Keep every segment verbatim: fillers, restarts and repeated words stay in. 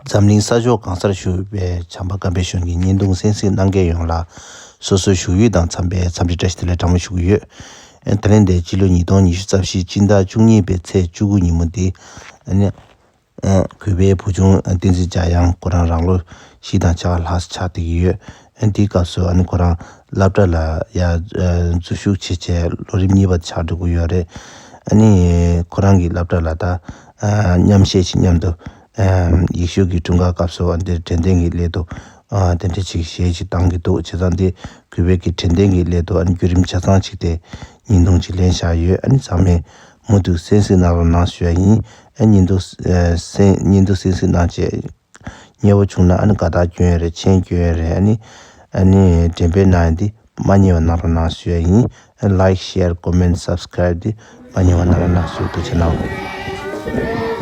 འཛམ་གླིང་ས་ཕྱོགས་གང་སར་བཞུགས་པའི་བྱམས་པ་དགའ་འཕེལ་གཞུང་གི་བརྙན་ཐུང་གསན་གཟིགས་གནང་མཁན་ཡོངས་ལ་སོ་སོའི་བཞུགས་ཡུལ་དང་འཚམས་པའི་འཚམས་འདྲི་བཀྲ་ཤིས་བདེ་ལེགས་གྲངས་མེད་ཞུ་གི་ཡོད། ཨ་ནི་ད་ལན་འདི་སྤྱི་ལོ་ཉིས་སྟོང་ཉི་ཤུ་རྩ་བཞི་སྤྱི་ཟླ་བཅུ་གཉིས་པའི་ཚེས་བཅུ་དགུ་ཉིན་མོ་འདི། ཨ་ནི། ཨ། གུས་པའི་བུ་ཆུང་བསྟན་འཛིན་འཇམ་དབྱངས་ཁོ་རང་རང་ལོ་བཞི་དང་ཕྱེད་ཀ་ལྷག་ཙམ་ཆགས་བསྡད་ཀྱི་ཡོད། ཨ་ནི་དེའི་སྐབས་སུ་ཨ་ནི་ཁོ་རང་སློབ་གྲྭ་ལ་ཡ་ཨ་འཛུལ་ཞུགས་བྱས་བྱས་ལོ་རིམ་གཉིས་པ་ཆགས་འགྲོ་གི་ཡོད་རེད། ཨ་ནི་ཁོ་རང་གི་སློབ་གྲྭ་ལ་ད་ཨ་མཉམ་བཤད་ཅིག་མཉམ་དུ་ཨ་ཡེ་ཤུ་གི་འཁྲུངས་སྐར་སྐབས་སུ་ཨ་ནི་དེ་དྲན་རྟེན་གྱི་སླད་དུ་ཨ་དེ་འདྲ་ཅིག་གཞས་ཅིག་བཏང་གི་འདུག་བྱས་ཙང་དེ་གུས་པའི་གི་དྲན་རྟེན་གྱི་སླད་དུ་ཨ་ནི་བརྒྱུད་རིམ་ཆ་ཚང་ཅིག་དེ་བརྙན་ཐུང་ཅིག་ལེན་བཞག་ཡོད། ཨ་ནི་ཚང་མས་མུ་མཐུད་གསན་གཟིགས་གནང་རོགས་གནང་ཞུ་ཡ་ཡིན། ཨ་བརྙན་ཐུང་ཨ་གསན་བརྙན་ཐུང་གསན་གཟིགས་གནང་བྱས་མཉེས་པོ་བྱུང་ན་ཨ་ནི་དགའ་རྟགས་སྐྱོན་ཡ་རེད། མཆན་སྐྱོན་ཡ་རེད། ཨ་ནི་ཨ་ནི་འགྲེམས་སྤེལ་གནང་ཡ་འདི་མ་བསྙེལ་བ་གནང་རོགས་གནང་ཞུ་ཡ་ཡིན། ཨ་ལའིཀ་ཤེར་ཀོ་མེན་སབ་སི་ཀ་རེབ་འདི་མ་བསྙེལ་བ་གནང་རོགས་གནང་ཞུ། ཐུགས་རྗེ་གནང་།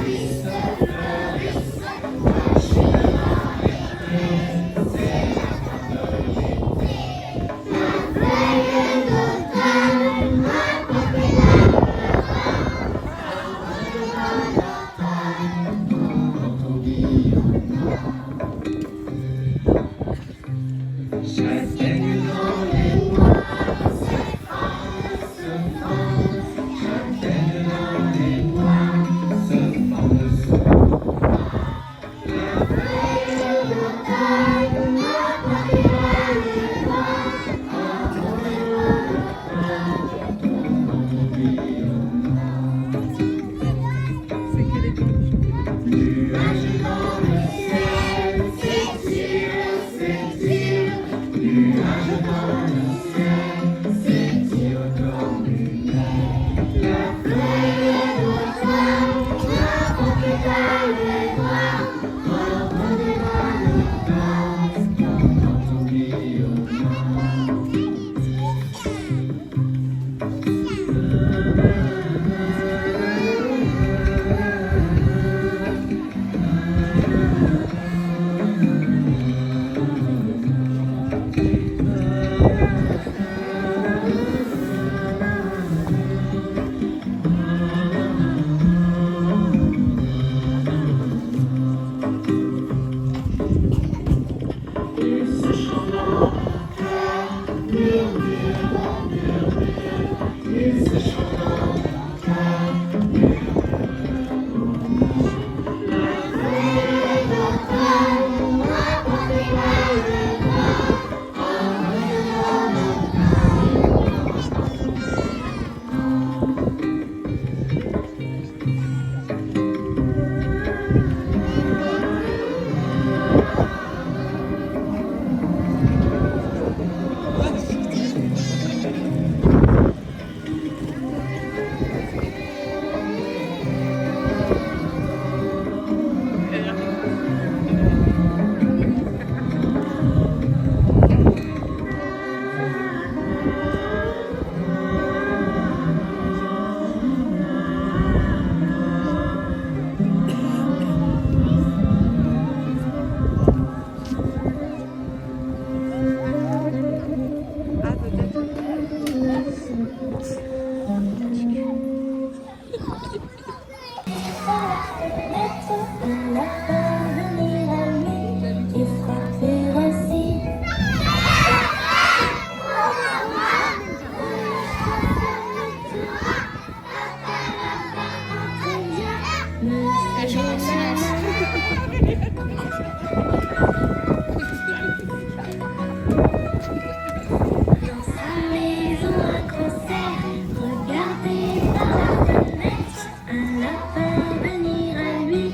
Dans sa maison, un concert, regardé par la fenêtre, un lapin venir à lui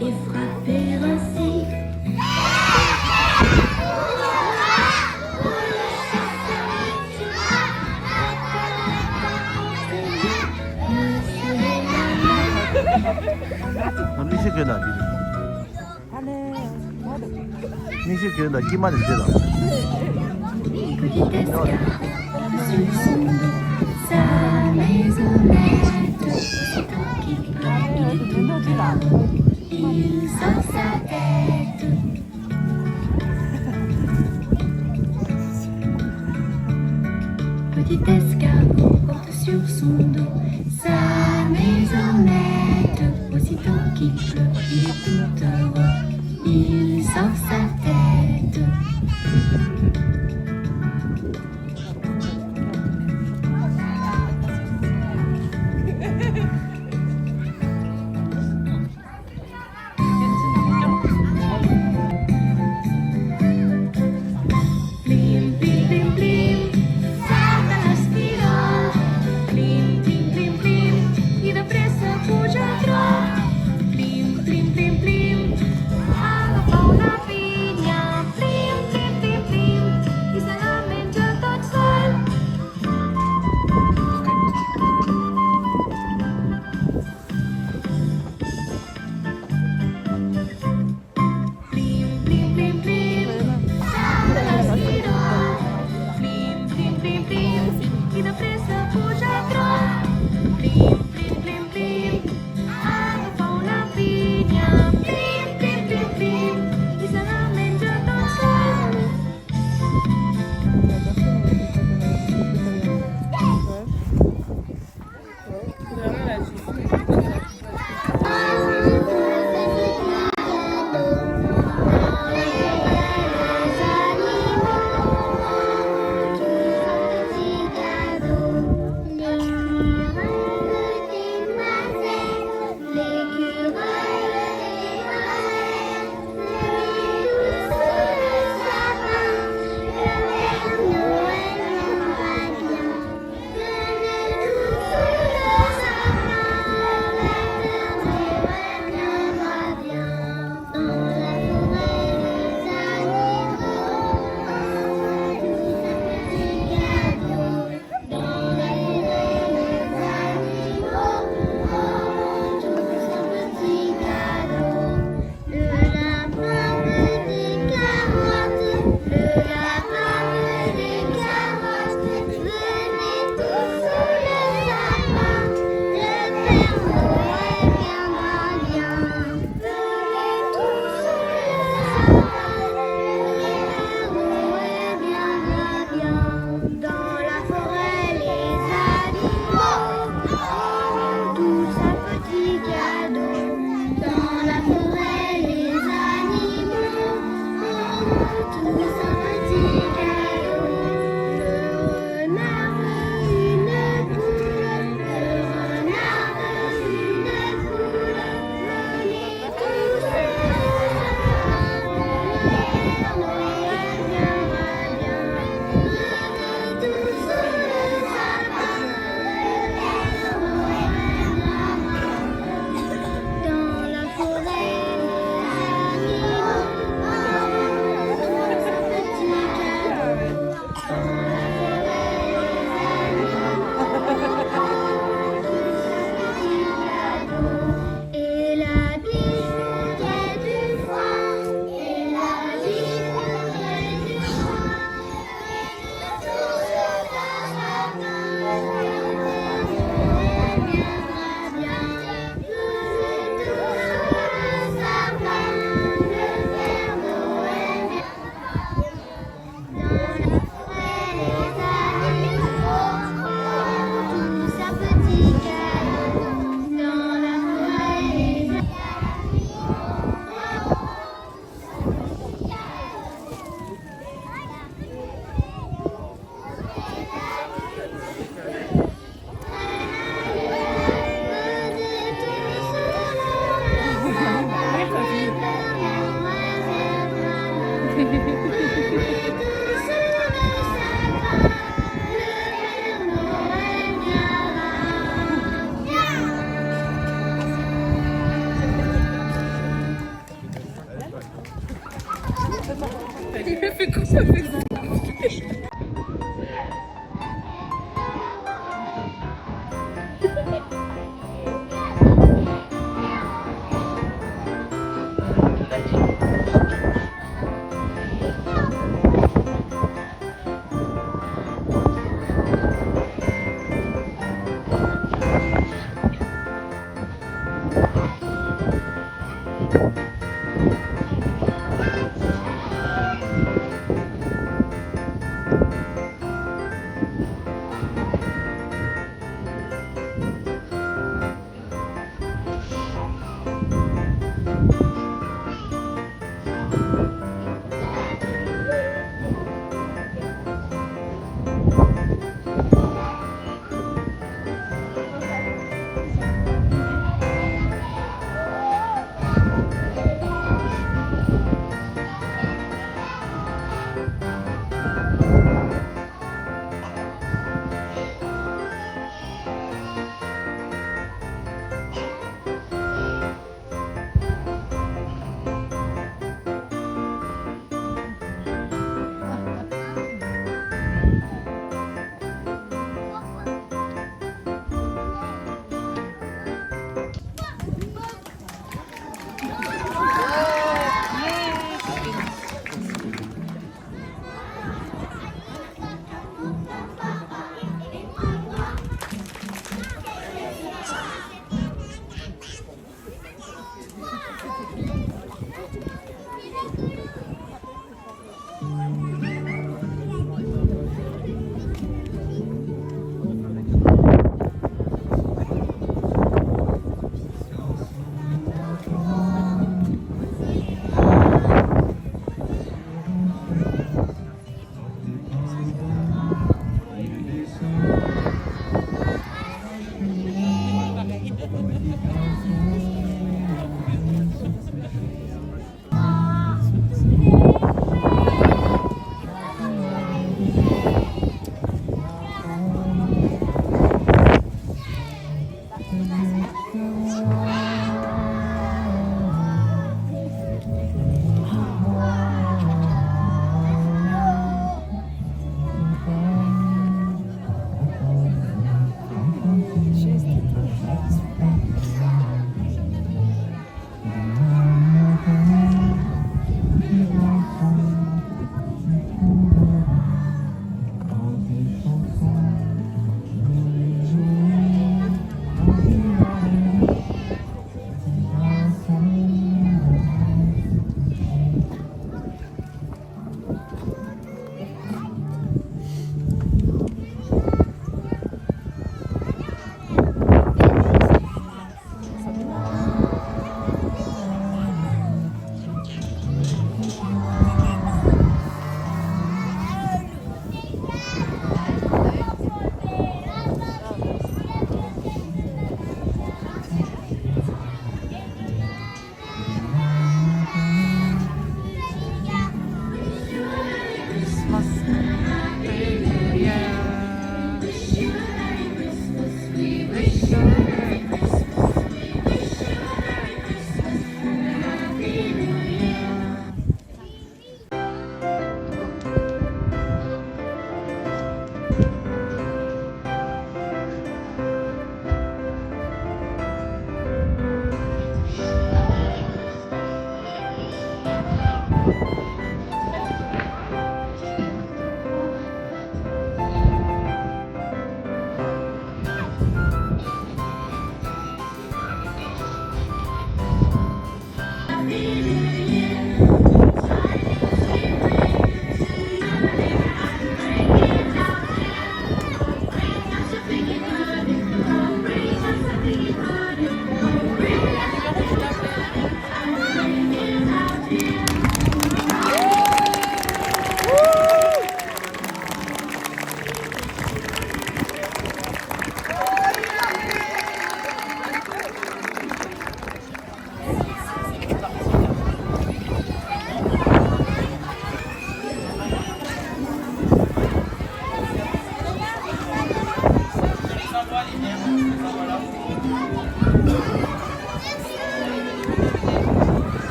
et frapper ainsi. Petit escargot porte sur son dos sa maisonnette. Aussitôt qu'il pleut, il est tout heureux.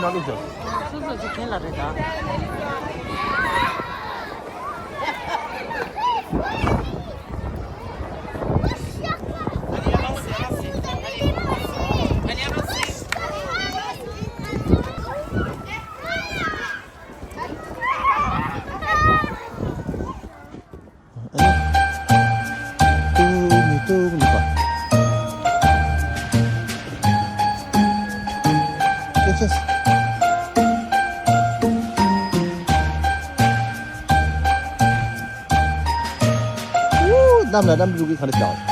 སོ་སོ་ཅིག་ཁྱེད་ལ་རེད་ད། ཨ་ནི། ཏུག་ནི་ཏུག་ནི་པ། ཀྱེ་ཀྱེ། ཨུ། གནམ་ལ་གནམ་འགྲོ་གི་ག་འདྲ་བྱ།